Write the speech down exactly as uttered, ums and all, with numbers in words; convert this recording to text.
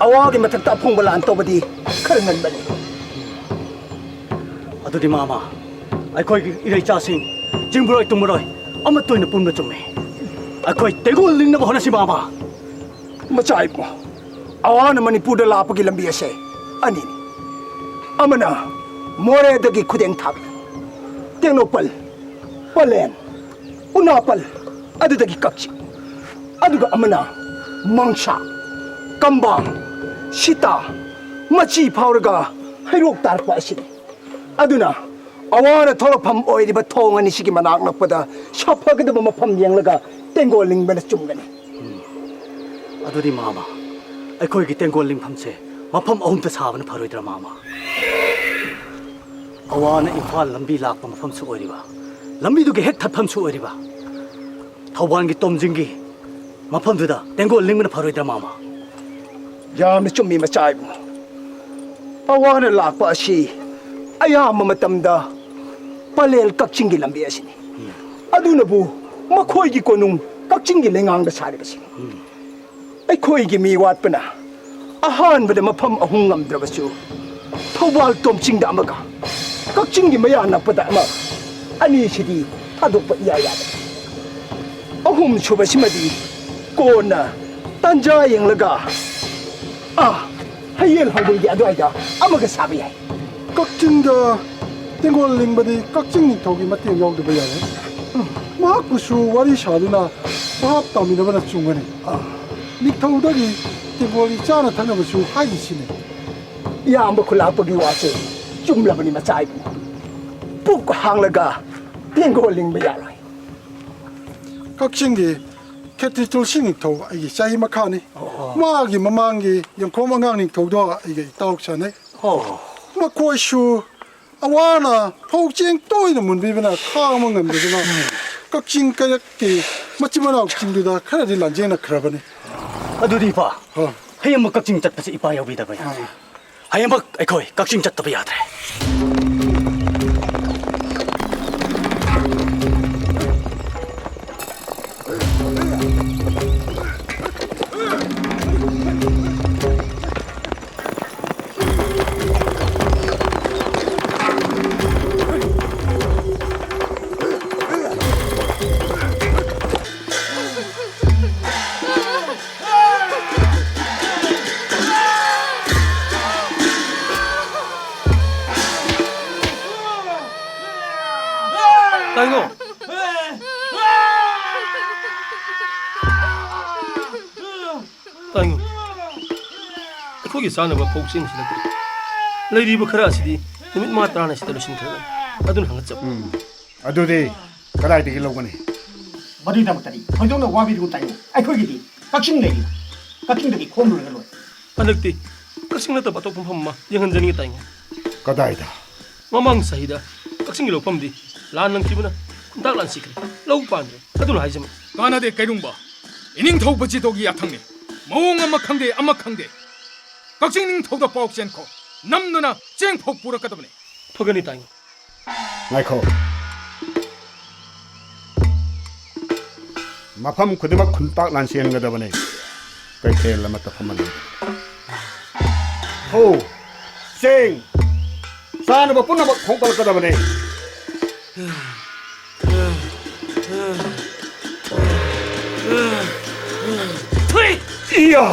ꯑꯋꯥꯒꯤ ꯃꯊꯛꯇ ꯑꯐꯣꯡꯕ ꯂꯥꯟ ꯇꯧꯕꯗꯤ ꯈꯔ ꯉꯟꯕꯅꯤ꯫ ꯑꯗꯨꯗꯤ ꯃꯥꯃ, ꯑꯩꯈꯣꯏꯒꯤ ꯏꯔꯩꯆꯥꯁꯤꯡ, ꯆꯤꯡꯕꯔꯣꯏ ꯇꯨꯝꯕꯔꯣꯏ ꯑꯃꯠꯇ ꯑꯣꯏꯅ ꯄꯨꯟꯕ ꯆꯨꯝꯃꯤ꯫ ꯑꯩꯈꯣꯏ ꯇꯦꯡꯒꯣꯜ ꯂꯤꯡꯅꯕ ꯍꯣꯠꯅꯁꯤ ꯃꯥꯃ꯫ ꯃꯆꯥ ꯏꯕꯨꯡꯉꯣ, ꯑꯋꯥꯅ ꯃꯅꯤꯄꯨꯔꯗ ꯂꯥꯛꯄꯒꯤ ꯂꯝꯕꯤ ꯑꯁꯦ ꯑꯅꯤꯅꯤ꯫ ꯑꯃꯅ ꯃꯣꯔꯦꯗꯒꯤ ꯈꯨꯗꯦꯡ ꯊꯥꯕꯤ, ꯇꯦꯡꯅꯧꯄꯜ, ꯄꯂꯦꯟ, ꯎꯅꯥꯄꯜ, ꯑꯗꯨꯗꯒꯤ ꯀꯛꯆꯤꯡ꯫ ꯑꯗꯨꯒ ꯑꯃꯅ ꯃꯪꯁꯥ, ꯀꯝꯕꯥꯡ, ꯁꯤꯇꯥ, ꯃꯆꯤ ꯐꯥꯎꯔꯒ ꯍꯩꯔꯣꯛ ꯇꯥꯔꯛꯄ ꯑꯁꯤꯅꯤ꯫ ꯑꯗꯨꯅ ꯑꯋꯥꯅ ꯊꯣꯛꯂꯛꯐꯝ ꯑꯣꯏꯔꯤꯕ ꯊꯣꯡ ꯑꯅꯤꯁꯤꯒꯤ ꯃꯅꯥꯛ ꯅꯛꯄꯗ ꯁꯥꯐꯒꯗꯕ ꯃꯐꯝ ꯌꯦꯡꯂꯒ ꯇꯦꯡꯒꯣꯜ ꯂꯤꯡꯕꯅ ꯆꯨꯝꯒꯅꯤ꯫ ꯑꯗꯨꯗꯤ ꯃꯥꯃ, ꯑꯩꯈꯣꯏꯒꯤ ꯇꯦꯡꯒꯣꯜ ꯂꯤꯡꯐꯝꯁꯦ ꯃꯐꯝ ꯑꯍꯨꯝꯗ ꯁꯥꯕꯅ ꯐꯔꯣꯏꯗ꯭ꯔꯥ ꯃꯥꯃ? ꯑꯋꯥꯅ ꯏꯝꯐꯥꯜ ꯂꯝꯕꯤ ꯂꯥꯛꯄ ꯃꯐꯝꯁꯨ ꯑꯣꯏꯔꯤꯕ, ꯂꯝꯕꯤꯗꯨꯒꯤ ꯍꯦꯛ ꯊꯠꯐꯝꯁꯨ ꯑꯣꯏꯔꯤꯕ ꯊꯧꯕꯥꯜꯒꯤ ꯇꯣꯝꯖꯤꯡꯒꯤ ꯃꯐꯝꯗꯨꯗ ꯇꯦꯡꯒꯣꯜ ꯂꯤꯡꯕꯅ ꯐꯔꯣꯏꯗ꯭ꯔꯥ ꯃꯥꯃ? ꯌꯥꯝꯅ ꯆꯨꯝꯃꯤ ꯃꯆꯥ ꯏꯕꯨꯡꯉꯣ꯫ ꯑꯋꯥꯅ ꯂꯥꯛꯄ ꯑꯁꯤ ꯑꯌꯥꯝꯕ ꯃꯇꯝꯗ ꯄꯂꯦꯜ ꯀꯛꯆꯤꯡꯒꯤ ꯂꯝꯕꯤ ꯑꯁꯤꯅꯤ꯫ ꯑꯗꯨꯅꯕꯨ ꯃꯈꯣꯏꯒꯤ ꯀꯣꯅꯨꯡ ꯀꯛꯆꯤꯡꯒꯤ ꯂꯩꯉꯥꯡꯗ ꯁꯥꯔꯤꯕꯁꯤꯅꯤ꯫ ꯑꯩꯈꯣꯏꯒꯤ ꯃꯤ ꯋꯥꯠꯄꯅ ꯑꯍꯥꯟꯕꯗ ꯃꯐꯝ ꯑꯍꯨꯝ ꯉꯝꯗ꯭ꯔꯕꯁꯨ, ꯊꯧꯕꯥꯜ ꯇꯣꯝꯆꯤꯡꯗ ꯑꯃꯒ, ꯀꯛꯆꯤꯡꯒꯤ ꯃꯌꯥ ꯅꯛꯄꯗ ꯑꯃ, ꯑꯅꯤꯁꯤꯗꯤ ꯊꯥꯗꯣꯛꯄ ꯏꯌꯥ ꯌꯥꯗꯦ꯫ ꯑꯍꯨꯝ ꯁꯨꯕꯁꯤꯃꯗꯤ ꯀꯣꯟꯅ ꯇꯥꯟꯖꯥ ꯌꯦꯡꯂꯒ, ꯑꯥ, ꯍꯌꯦꯜ ꯍꯪꯒꯣꯏꯒꯤ ꯑꯗꯨꯋꯥꯏꯗ ꯑꯃꯒ ꯁꯥꯕ ꯌꯥꯏ꯫ ꯀꯛꯆꯤꯡꯗ ꯇꯦꯡꯒꯣꯜ ꯂꯤꯡꯕꯗꯤ ꯀꯛꯆꯤꯡ ꯅꯤꯡꯊꯧꯒꯤ ꯃꯇꯦꯡ ꯌꯥꯎꯗꯕ ꯌꯥꯔꯣꯏ꯫ ꯃꯍꯥꯛꯄꯨꯁꯨ ꯋꯥꯔꯤ ꯁꯥꯗꯨꯅ ꯚꯥꯞ ꯇꯥꯃꯤꯟꯅꯕꯅ ꯆꯨꯝꯒꯅꯤ꯫ ꯅꯤꯡꯊꯧꯗꯒꯤ ꯇꯦꯡꯒꯣꯜꯒꯤ ꯆꯥꯅ ꯊꯛꯅꯕꯁꯨ ꯍꯥꯏꯈꯤꯁꯤꯅꯦ꯫ ꯏꯌꯥꯝꯕ ꯈꯨꯂꯥꯛꯄꯒꯤ ꯋꯥꯁꯦ ꯆꯨꯝꯂꯕꯅꯤ ꯃꯆꯥ ꯏꯕꯨꯡꯉꯣ꯫ ꯄꯨꯛ ꯍꯥꯡꯂꯒ ꯇꯦꯡꯒꯣꯜ ꯂꯤꯡꯕ ꯌꯥꯔꯣꯏ꯫ ꯀꯛꯆꯤꯡꯒꯤ ꯈꯦꯇ꯭ꯔꯤ ꯇꯨꯜꯁꯤ ꯅꯤꯡꯊꯧ ꯑꯩꯒꯤ ꯆꯍꯤ ꯃꯈꯥꯅꯤ꯫ ꯃꯥꯒꯤ ꯃꯃꯥꯡꯒꯤ ꯌꯦꯡꯈꯣꯝ ꯑꯉꯥꯡ ꯅꯤꯡꯊꯧꯗꯣ ꯑꯩꯒ ꯏꯇꯥꯎ ꯆꯥꯟꯅꯩ꯫ ꯃꯈꯣꯏꯁꯨ ꯑꯋꯥꯅ ꯐꯧ ꯆꯦꯡ ꯇꯣꯏꯅ ꯃꯨꯟꯕꯤꯕꯅ ꯈꯥꯡꯕ ꯉꯝꯗꯗꯨꯅ ꯀꯛꯆꯤꯡ ꯀꯩꯔꯛꯀꯤ ꯃꯆꯤꯟ ꯃꯅꯥꯎꯁꯤꯡꯗꯨꯗ ꯈꯔꯗꯤ ꯂꯥꯟꯖꯦꯟꯅꯈ꯭ꯔꯕꯅꯤ꯫ ꯑꯗꯨꯗꯤ ꯏꯄꯥ, ꯍꯣꯏ꯫ ꯍꯌꯦꯡꯃꯛ ꯀꯛꯆꯤꯡ ꯆꯠꯄꯁꯦ ꯏꯄꯥ ꯌꯥꯎꯕꯤꯗꯕ ꯌꯥꯗꯦ꯫ ꯑꯥ꯫ ꯍꯌꯦꯡꯃꯛ ꯑꯩꯈꯣꯏ ꯀꯛꯆꯤꯡ ꯆꯠꯇꯕ ꯌꯥꯗ꯭ꯔꯦ꯫ ꯇꯥꯏꯉꯣ! ꯇꯥꯏꯉꯣ! ꯑꯩꯈꯣꯏꯒꯤ ꯆꯥꯅꯕ ꯐꯧ ꯆꯦꯡ ꯁꯤꯜꯂꯛꯇ꯭ꯔꯦ꯫ ꯂꯩꯔꯤꯕ ꯈꯔ ꯑꯁꯤꯗꯤ ꯅꯨꯃꯤꯠ ꯃꯉꯥ ꯇꯔꯥꯅꯤ ꯑꯁꯤꯗ ꯂꯣꯏꯁꯤꯟꯈ꯭ꯔꯒꯅꯤ꯫ ꯑꯗꯨꯅ ꯍꯪꯒꯠꯆꯕ꯫ ꯎꯝ꯫ ꯑꯗꯨꯗꯤ ꯀꯗꯥꯏꯗꯒꯤ ꯂꯧꯒꯅꯤ? ꯃꯗꯨꯒꯤꯗꯃꯛꯇꯗꯤ ꯊꯣꯏꯗꯣꯛꯅ ꯋꯥꯕꯤꯔꯨꯅꯨ ꯇꯥꯏꯉꯣ꯫ ꯑꯩꯈꯣꯏꯒꯤꯗꯤ ꯀꯛꯆꯤꯡ ꯂꯩꯔꯤ꯫ ꯀꯛꯆꯤꯡꯗꯒꯤ ꯈꯣꯝꯂꯨꯔꯒ ꯂꯣꯏꯔꯦ꯫ ꯍꯟꯗꯛꯇꯤ ꯀꯛꯆꯤꯡ ꯅꯠꯇꯕ ꯑꯇꯣꯞꯄ ꯃꯐꯝ ꯑꯃ ꯌꯦꯡꯍꯟꯖꯅꯤꯡꯉꯤ ꯇꯥꯏꯉꯣ꯫ ꯀꯗꯥꯏꯗ? ꯃꯃꯥꯡ ꯆꯍꯤꯗ ꯀꯛꯆꯤꯡꯒꯤ ꯂꯧꯐꯝꯗꯤ ꯂꯥꯟ ꯂꯪꯈꯤꯕꯅ ꯈꯨꯟꯇꯥꯛ ꯂꯥꯟꯁꯤꯈ꯭ꯔꯦ꯫ ꯂꯧ ꯄꯥꯟꯗ꯭ꯔꯦ꯫ ꯑꯗꯨꯅ ꯍꯥꯏꯖꯃ꯫ ꯀꯥꯟꯅꯗꯦ ꯀꯩꯔꯨꯡꯕ꯫ ꯏꯅꯤꯡꯊꯧ ꯕꯖꯤꯇꯣꯒꯤ ꯌꯥꯊꯪꯅꯤ꯫ ꯃꯑꯣꯡ ꯑꯃ ꯈꯪꯗꯦ, ꯑꯃ ꯈꯪꯗꯦ꯫ ꯀꯛꯆꯤꯡ ꯅꯤꯡꯊꯧꯗ ꯄꯥꯎ ꯆꯦꯟꯈꯣ꯫ ꯅꯝꯗꯨꯅ ꯆꯦꯡ ꯐꯧ ꯄꯨꯔꯛꯀꯗꯕꯅꯤ꯫ ꯐꯒꯅꯤ ꯇꯥꯏꯉꯣ꯫ ꯉꯥꯏꯈꯣ꯫ ꯃꯐꯝ ꯈꯨꯗꯤꯡꯃꯛ ꯈꯨꯟꯇꯥꯛ ꯂꯥꯟꯆꯦꯟꯒꯗꯕꯅꯤ꯫ ꯀꯩꯊꯦꯜ ꯑꯃꯠꯇ ꯐꯝꯍꯟꯒꯗꯕꯅꯤ꯫ ꯐꯧ, ꯆꯦꯡ, ꯆꯥꯅꯕ ꯄꯨꯝꯅꯃꯛ ꯈꯣꯝꯀꯠꯂꯛꯀꯗꯕꯅꯤ꯫ ꯊꯨꯏ! ꯏꯌꯥ!